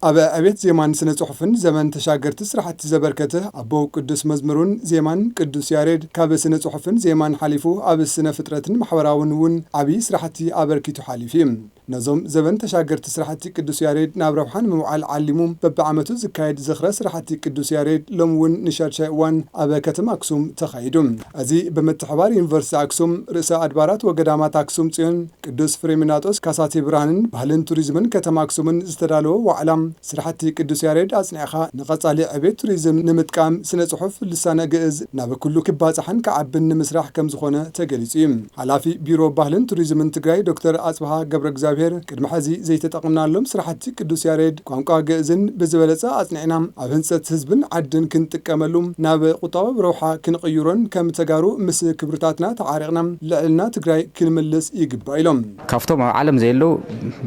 ኣብ ዕቤት ዜማን ስነ ጽሑፍን ዘመን ተሻገርቲ ስራሕቲ ዘበርከተ ኣቦ ቅዱስ መዝሙሩን ዜማን ቅዱስ ያሬድ፣ ካብ ስነ ጽሑፍን ዜማን ሓሊፉ ኣብ ስነ ፍጥረትን ማሕበራውን እውን ዓብዪ ስራሕቲ ኣበርኪቱ ሓሊፉ እዩ። ነዞም ዘበን ተሻገርቲ ስራሕቲ ቅዱስ ያሬድ ናብ ረብሓ ንምውዓል ዓሊሙ በብዓመቱ ዝካየድ ዝኽረ ስራሕቲ ቅዱስ ያሬድ ሎም እውን ንሻድሻይ እዋን ኣብ ከተማ ኣክሱም ተኻይዱ። እዚ ብምትሕባር ዩኒቨርሲቲ ኣክሱም፣ ርእሰ ኣድባራት ወገዳማት ኣክሱም ጽዮን ቅዱስ ፍሬምናጦስ ካሳቴ ብርሃንን ባህልን ቱሪዝምን ከተማ ኣክሱምን ዝተዳለወ ዋዕላ፣ ስራሕቲ ቅዱስ ያሬድ ኣጽኒዕኻ ንቐጻሊ ዕቤት ቱሪዝም ንምጥቃም ስነ ጽሑፍ ልሳነ ግእዝ ናብ ኩሉ ክባጻሕን ክዓብን ንምስራሕ ከም ዝኾነ ተገሊጹ እዩ። ሓላፊ ቢሮ ባህልን ቱሪዝምን ትግራይ ዶክተር ኣጽብሃ ገብረ እግዚኣብሔር፣ ቅድሚ ሕዚ ዘይተጠቕምናሎም ስራሕቲ ቅዱስ ያሬድ ቋንቋ ግእዝን ብዝበለጸ ኣጽኒዕና ኣብ ህንጸት ህዝብን ዓድን ክንጥቀመሉ፣ ናብ ቁጠባዊ ረብሓ ክንቕይሮን ከም ተጋሩ ምስ ክብርታትና ተዓሪቕና ልዕልና ትግራይ ክንምልስ ይግባእ ኢሎም። ካብቶም ኣብ ዓለም ዘየለዉ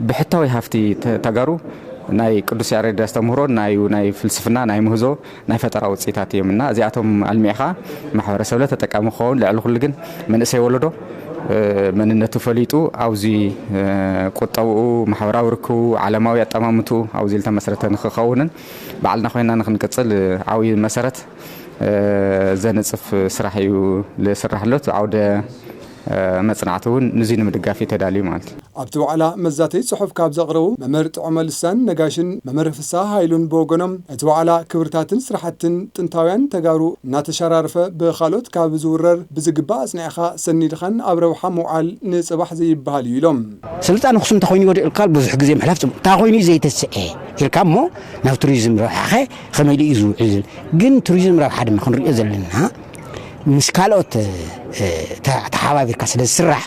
ብሕታዊ ሃፍቲ ተ-፣ ተጋሩ ናይ ቅዱስ ያሬድ ኣስተምህሮ፣ ናይ፣ ናይ ፍልስፍና፣ ናይ ምህዞ፣ ናይ ፈጠራ ውፅኢታት እዮም እና እዚኣቶም ኣልሚዕኻ ማሕበረሰብለ ተጠቃሚ ክኸውን፣ ልዕሊ ኩሉ ግን መንእሰይ ወለዶ፣ እ፣ መንነቱ ፈሊጡ ኣብዚ፣ እ፣ ቁጠብኡ፣ ማሕበራዊ ርክቡ፣ ዓለማዊ ኣጠማምትኡ ኣብዚ ዝተመስረተ ንክኸውንን ባዕልና ኮይና ንክንቅፅል ዓብዪ መሰረት፣ እ፣ ዘንፅፍ ስራሕ እዩ ዝስራሕ ኣሎ። እቲ ዓውደ፣ እ፣ መፅናዕቲ እውን ንዙይ ንምድጋፍ እዩ ተዳልዩ ማለት እዩ። ኣብቲ ዋዕላ መዛተይ ጽሑፍ ካብ ዘቕረቡ መምህር ጥዑመ ልሳን ነጋሽን መምህር ፍስሃ ሃይሉን ብወገኖም፣ እቲ ዋዕላ ክብርታትን ስራሕትን ጥንታውያን ተጋሩ እናተሸራረፈ ብኻልኦት ካብ ዝውረር ብዝግባእ ኣጽኒዕኻ ሰኒድኻን ኣብ ረብሓ ምውዓል ንጽባሕ ዘይበሃል እዩ ኢሎም። ስልጣን ኣኽሱም እንተኾይኑ ይወድቕ ኢልካ ብዙሕ ግዜ ምሕላፍ ጽቡቕ። እንታይ ኮይኑ እዩ ዘይተስዐ ኢልካ እሞ ናብ ቱሪዝም ረብሓኸ ከመይ ኢሉ እዩ ዝውዕል? ግን ቱሪዝም ረብሓ ድማ ክንሪኦ ዘለና ምስ ካልኦት፣ እ፣ ተ-፣ ተሓባቢርካ ስለ ዝስራሕ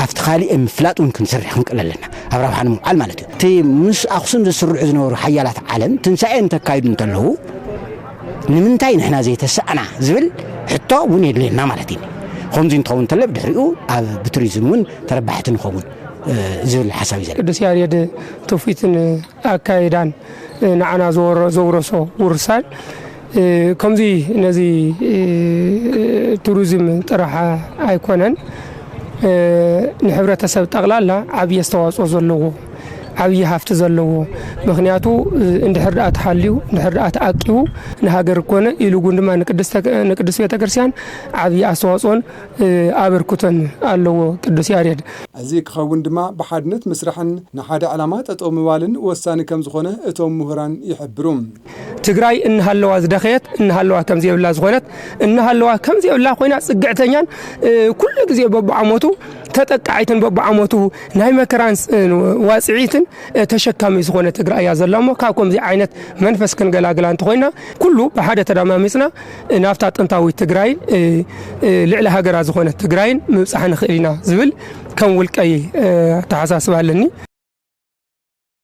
ኣብቲ ካሊእ ምፍላጥ እውን ክንሰርሕ ክንክእል ኣለና። ኣብ ረብሓ ንምውዓል ማለት እዩ። እቲ ምስ ኣኽሱም ዝስርሑ ዝነበሩ ሓያላት ዓለም ትንሳኤ እንተካይዱ እንተለዉ ንምንታይ ንሕና ዘይተሳእና ዝብል ሕቶ እውን የድልየና ማለት እዩ። ከምዚ እንትኸውን እንተሎ ብድሕሪኡ ኣብ ብቱሪዝም እውን ተረባሕቲ ንኸውን፣ እ፣ ዝብል ሓሳብ እዩ ዘሎ። ቅዱስ ያሬድ ትውፊትን ኣካይዳን ንዓና ዘወረ-፣ ዘውረሶ ውርሳን፣ እ፣ ከምዚ ነዚ፣ እ፣ ቱሪዝም ጥራሕ ኣይኮነን፣ እ፣ ንሕብረተሰብ ጠቕላላ ዓብዪ ኣስተዋፅኦ ዘለዎ፣ ዓብዪ ሃፍቲ ዘለዎ፣ ምኽንያቱ፣ እ፣ እንድሕር ደኣ ተሃልዩ፣ እንድሕር ደኣ ተዓቂቡ ንሃገር ኮነ ኢሉ እውን ድማ ንቅድስተ-፣ ንቅድስት ቤተክርስትያን ዓብዪ ኣስተዋፅኦን፣ እ፣ ኣበርክቶን ኣለዎ ቅዱስ ያሬድ። እዚ ክኸውን ድማ ብሓድነት ምስራሕን ንሓደ ዕላማ ጠጠው ምባልን ወሳኒ ከም ዝኾነ እቶም ምሁራን ይሕብሩ። ትግራይ እናሃለዋ ዝደኸየት፣ እናሃለዋ ከም ዘይብላ ዝኾነት፣ እናሃለዋ ከም ዘይብላ ኮይና ጽግዕተኛን፣ እ፣ ኩሉ ግዜ በብዓመቱ ተጠቃዒትን በብዓመቱ ናይ መከራን ስ-፣ እ፣ ዋጽዒትን፣ እ፣ ተሸካሚ ዝኾነ ትግራይ እያ ዘላ እሞ ካብ ከምዚ ዓይነት መንፈስ ክንገላግላ እንተኾይና ኩሉ ብሓደ ተዳማሚጽና፣ እ፣ ናብታ ጥንታዊት ትግራይን፣ እ፣ እ፣ ልዕሊ ሃገራ ዝኾነት ትግራይን ምብጻሕ ንኽእል ኢና ዝብል ከም ውልቀይ፣ እ፣ ኣተሓሳስባ ኣለኒ።